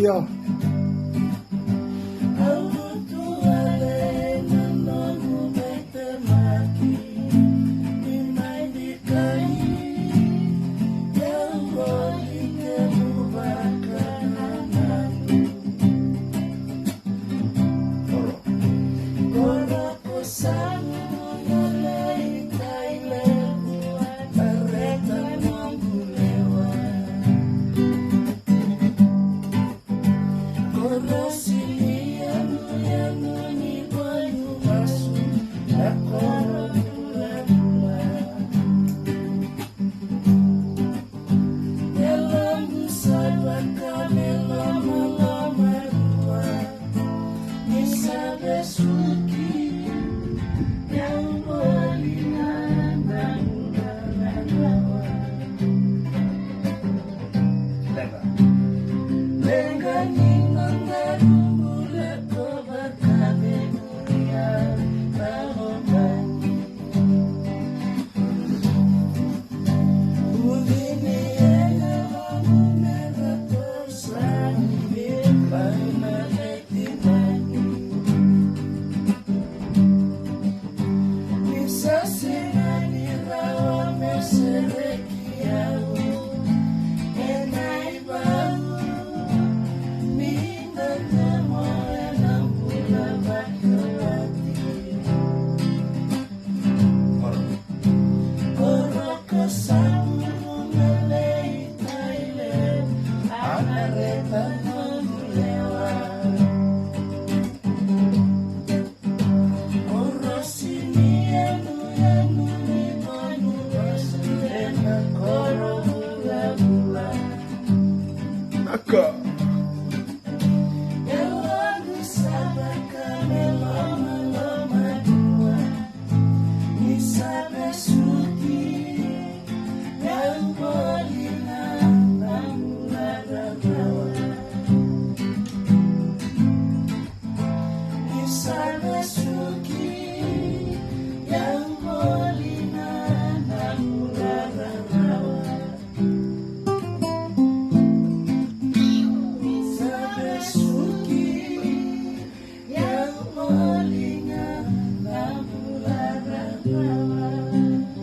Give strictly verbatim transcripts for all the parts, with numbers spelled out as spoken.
Au tu ale na noqu veitemaki, ni mai vei kai, au voli kemu vakanananu. Koro ko samu na lei kai levu, a reta noqu lewa. Koro sili yanuyanu ni koyu masu, na koro vulavula. Yaloqu sa vaka me lomaloma rua, ni sa vesuki, yau voli na noqu rarawa. Leqa ni noqu bula ko vaka me muria na lomani. Naka.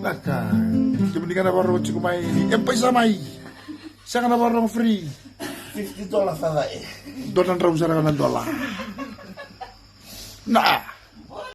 Naka. Kemuni ga na vakarorogo tiko mai, M-PAiSA mai. Sega na vakarorogo free. Fifty dollar fada e. Dua na drau sara ga na dola. Na.